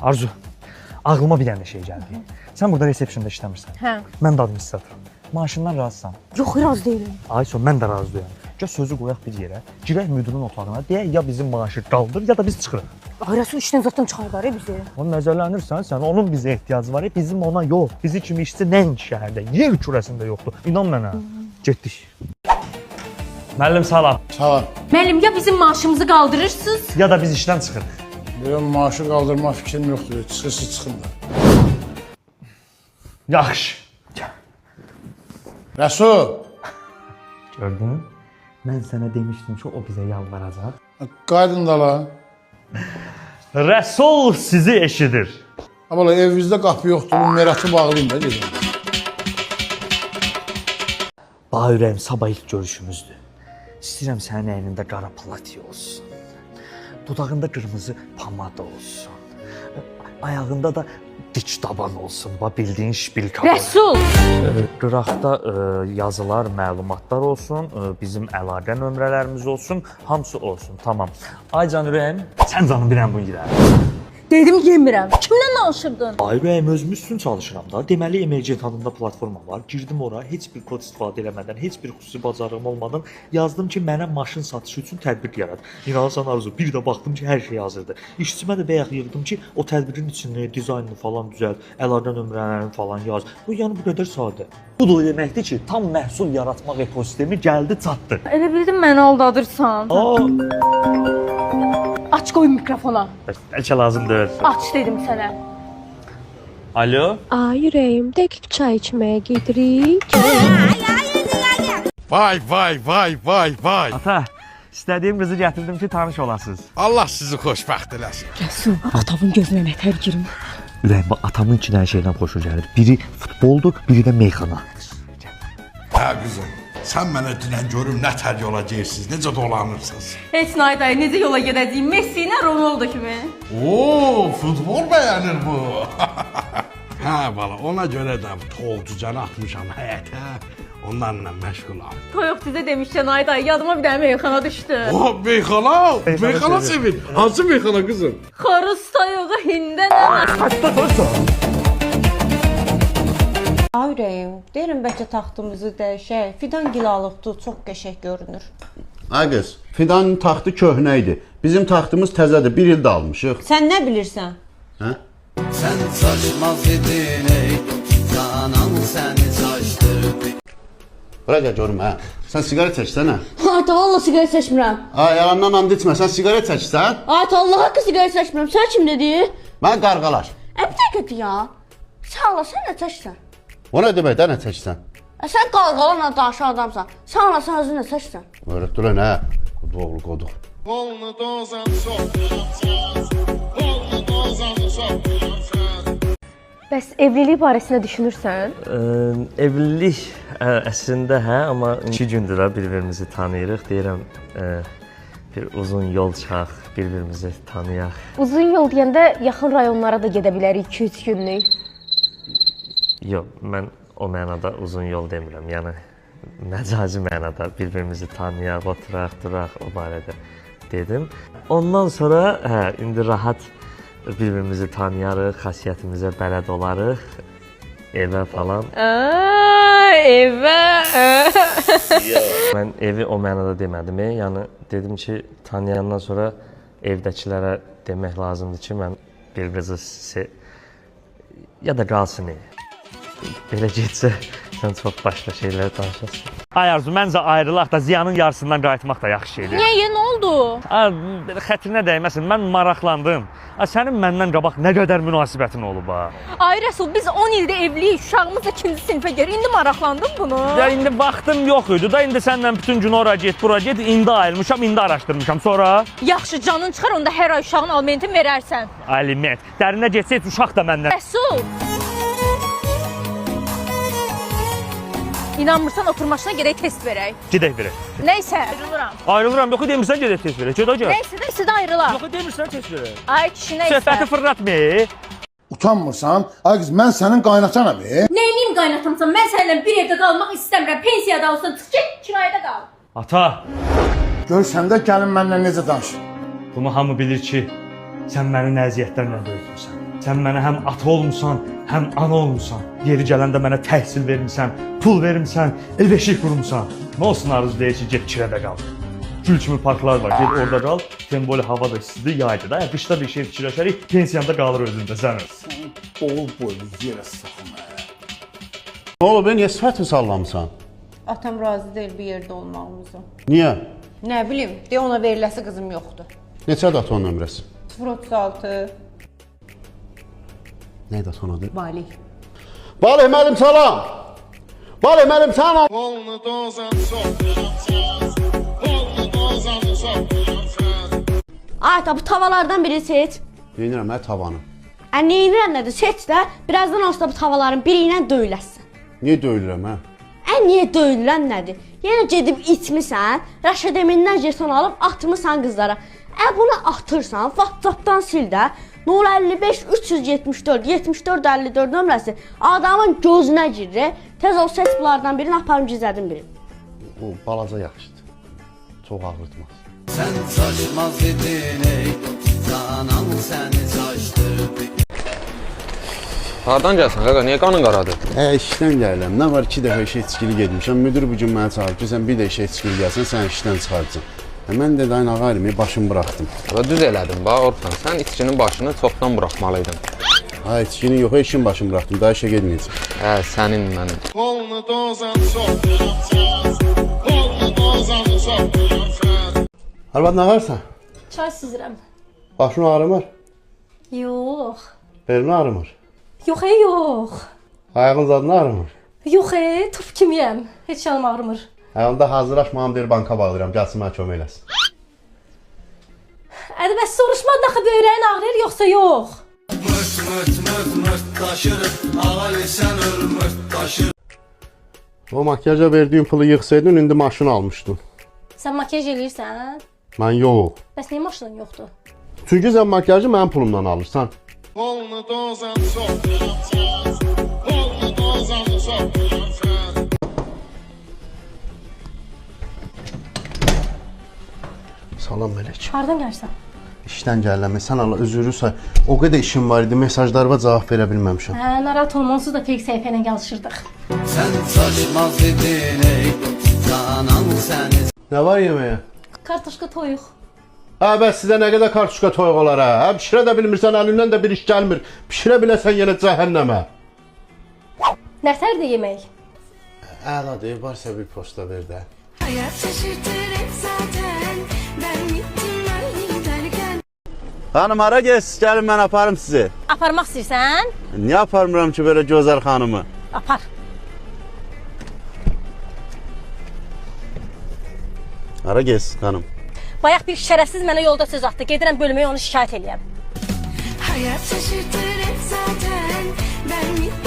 Arzu, ağlıma bir dənə şey gəldi. Sən burada resepsiyonda işləmirsən. Hə. Mən də administratoram. Maaşından razısan. Yox, razı deyiləm. Ayso, mən də razı deyiləm. Gəl sözü qoyaq bir yerə, girək müdirin otağına, deyək ya bizim maaşı qaldır, ya da biz çıxırıq. Ay Rəsul işdən zaten çıxardar bizi. O məzələnirsən sən, onun bizə ehtiyacı var, bizim ona yox. Bizi kimi işçi nəinki şəhərdə, yer kürəsində yoxdur. İnan mənə. Getdik. Müəllim salam. Salam. Müəllim, ya bizim maaşımızı qaldırırsınız? Ya da biz işdən çıxırıq. Benim maaşı qaldırma fikrim yoxdur. Çıxırsız çıxın da. Yaxşı. Gəl. Rəsul, Gördün? Mən sənə demişdim ki, o bizə yalvaracaq. Qaydın da la. Rəsul sizi eşidir. Ha bala evinizdə qapı yoxdur. Bu Meratı bağlayın da gedin. Ba ürəyim, sabah ilk görüşümüzdür. İstəyirəm sənin əynində qara plati olsun. Dodağında qırmızı pomada olsun. Ayağında da dik daban olsun. Ba bildiyin şpilka. Rəsul! Qıraqda yazılar, məlumatlar olsun, bizim əlaqə nömrələrimiz olsun, hamısı olsun. Tamam. Ay can ürəyim, sən canım birən bunu girər. Dedim yemirəm. Kimlə danışırdın? Ay ürəyim, özüm üçün çalışıram da. Deməli Emergent adında platforma var. Girdim ora, heç bir kod istifadə eləmədən, heç bir xüsusi bacarığım olmadan yazdım ki, mənə maşın satışı üçün tətbiq yarat. İnanırsan Arzu, bir də baxdım ki, hər şey hazırdır. İşçimə də bayaq yığdım ki, o tədbirin içini, dizaynını falan düzəlt, əlaqə nömrələrini falan yaz. Bu yəni bu qədər sadə. Bu da o deməkdir ki, tam məhsul yaratmaq ekosistemi gəldi, çatdı. Elə bildim məni aldadırsan. Aa, Aç qoy mikrofona. bəlkə lazım deyil. Aç dedim sənə. Alo. Ay ürəyim, dəqiq çay içməyə gedirik. Vay vay vay vay vay. Ata, istədiyim qızı gətirdim ki, tanış olasınız. Allah sizi xoşbəxt eləsin. Rəsul, atamın gözünə nətər girmə. Ürəyim, bax, atamın iki dənə şeydən xoşu gəlir. Biri futboldur, biri də meyxana. Hə qızım, sən mənə dünən görüm nə tər yola geyirsiz, necə dolanırsınız. Heç nay dayı, necə yola gedəcəyik? Messi ilə Ronaldo kimi. Oo, futbol bəyənir bu. hə bala, ona görə də toyuq cücəni atmışam həyətə. Onlarla məşğulam. Toyuq sizə demişkən ay dayı, yadıma bir dənə meyxana düşdü. Oh, meyxana, meyxana sevir. Hansı meyxana qızım? Xoruz toyuğu hində nə var? Ay ürəyim, deyirəm bəlkə taxtımızı dəyişək. Fidan gilalıqdır, çox qəşəng görünür. Ay qız, Fidanın taxtı köhnə idi. Bizim taxtımız təzədir, bir il də almışıq. Sən nə bilirsən? Hə? Sən saçmaz idin ey canan səni saçdırdı. Bura gəl görüm hə. Sən siqaret çəksən hə? Ay vallah siqaret çəkmirəm. Ay yalandan and içmə, sən siqaret çəksən? Ay Allah haqqı siqaret çəkmirəm. Sən kim dedi? Mən qarğalar. Ə bir dəqiqə ya. Sən Allah sən nə çəksən? O nə demək də nə çəksən? Ə sən qarğalarla danışan adamsan. Sən Allah sən özün nə çəksən? Öyrət dur hə. Qoduq oğlu qoduq. Bəs evlilik barəsində düşünürsən? Evlilik əslində hə, amma 2 gündür da bir-birimizi tanıyırıq. Deyirəm bir uzun yol çıxaq, bir-birimizi tanıyaq. Uzun yol deyəndə yaxın rayonlara da gedə bilərik 2-3 günlük. Yox, mən o mənada uzun yol demirəm. Yəni məcazi mənada bir-birimizi tanıyaq, oturaq, duraq o barədə dedim. Ondan sonra hə, indi rahat bir-birimizi tanıyarıq, xasiyyətimizə bələd olarıq, evə falan. Evə. Mən evi o mənada demədim. Yəni dedim ki, tanıyandan sonra evdəkilərə demək lazımdır ki, mən bir qızı ya da qalsın. Belə getsə sən çox başqa şeylər danışasan. Ay Arzu, məncə ayrılaq da ziyanın yarısından qayıtmaq da yaxşı şeydir. Niyə, nə oldu? A, belə xətrinə dəyməsin. Mən maraqlandım. A, sənin məndən qabaq nə qədər münasibətin olub ha? Ay Rəsul, biz 10 ildir evliyik, uşağımız da 2-ci sinifə gedir. İndi maraqlandın bunu? Ya indi vaxtım yox idi da, indi səninlə bütün gün ora get, bura get, indi ayılmışam, indi araşdırmışam. Sonra Yaxşı, canın çıxar, onda hər ay uşağın alimentini verərsən. aliment. Dərinə getsə heç uşaq da məndən. Rəsul! İnanmırsan, otur maşına gedək test verək. Gedək verək. Nəysə, ayrılıram. Ayrılıram, yox demirsən gedək test verək. Get gəl. Nəysə, nəysə də ayrılaq. Yox demirsən test verək. Ay kişi, nəysə. Söhbəti fırlatma. Utanmırsan? Ay qız, mən sənin qaynatanam. Neyniyim qaynatamsan? Mən səninlə bir evdə qalmaq istəmirəm. Pensiyada olsan, çıx get, kirayədə qal. Ata, Gör sən də gəlin mənlə necə danışır. bunu hamı bilir ki, sən məni nə əziyyətlərlə böyütmüsən. Sən mənə həm ata olmusan, həm ana olmusan. Yeri gələndə mənə təhsil vermisən, pul vermisən, ev eşik qurmusan. Nə olsun Arzu deyir ki, get kirədə qal. Gül kimi parklar var, get orada qal. Temboli hava da istidir, yaydır da. Qışda bir şey fikirləşərik, pensiyanda qalır özündə sən öz. Bol boylu yerə soxum. Nə olub, niyə sifətini sallamısan? Atam razı deyil bir yerdə olmağımıza. Niyə? Nə bilim, deyə ona veriləsi qızım yoxdur. Neçədir atanın nömrəsi? 036. Nə idi atanın adı? Valih. Valih müəllim salam. Valih müəllim salam. Ay ata, bu tavalardan birini seç. Neynirəm hə tavanı? Ə, neynirəm nədir? Seç də, birazdan onsuz da bu tavalların biri ilə döyüləsən. Niyə döyülürəm hə? Ə, niyə döyülürəm nədir? Yenə gedib içmisən, Rəşad Emindən jeton alıb atmısan qızlara. Ə, bunu atırsan, WhatsApp-dan sil də. 055 374 74 54 nömrəsi adamın gözünə girir. Tez ol seç bunlardan birini, aparım gizlədim birini. O balaca yaxşıdır. Çox ağrıtmaz. Sən çaşmaz idin ey canan səni çaşdırdı. Hardan gəlsən qaqa? Niyə qanın qaradır? Hə, işdən gəlirəm. Nə var 2 dəfə işə içkili getmişəm. Müdür bu gün mənə çağırıb ki, sən bir də işə içkili gəlsən, sən işdən çıxaracam. Mən də dayın ağa elmi başımı buraxdım. Və düz elədin bax Orxan. Sən içkinin başını çoxdan buraxmalıydın. Ha, içkinin yox, işin başını buraxdım. Daha işə getməyəcəm. Hə, sənin mənim. Arvad nə varsan? Çay süzürəm. Başın ağrımır? Yox. Belin ağrımır? Yox, ey, yox. Ayağın zadın ağrımır? Yox, ey, turp kimiyəm. Heç yanım ağrımır. Hə, onda hazırlaş, mamam deyir banka bağlayıram. Gəlsin mənə kömək eləsin. Ədi bəs soruşmadın axı böyrəyin ağrıyır yoxsa yox? Mırt mırt mırt mırt taşır, ağay sən öl mırt taşır. O makiyaja verdiyin pulu yığsaydın, indi maşın almışdın. Sən makiyaj eləyirsən? Mən yox. Bəs niyə maşının yoxdur? Çünki sən makiyajı mənim pulumdan alırsan. Salam Mələk. Hardan gəlirsən? İşdən gəlirəm. Sən Allah özürü say. O qədər işim var idi, mesajlarıma cavab verə bilməmişəm. Hə, narahat olma, onsuz da fake səhifə ilə yazışırdıq. Sən çaşmaz idin ey canan səni Nə var yeməyə? Kartoşka toyuq. Hə, bəs sizə nə qədər kartoşka toyuq olar hə? Hə, bişirə də bilmirsən, əlindən də bir iş gəlmir. Bişirə biləsən yenə cəhənnəmə. Nətərdir yemək? Əladır, varsa bir posta ver də. Hayat şaşırtır hep zaten. Ben gittim ben giderken. Xanım, hara gəlsiz? Gəlin mən aparım sizi. Aparmaq istəyirsən? Niyə aparmıram ki belə gözəl xanımı? Apar. Hara gəlsiz xanım? Bayaq bir şərəfsiz mənə yolda söz atdı. Gedirəm bölməyə onu şikayət eləyəm. Hayat şaşırtır hep zaten. Ben gittim.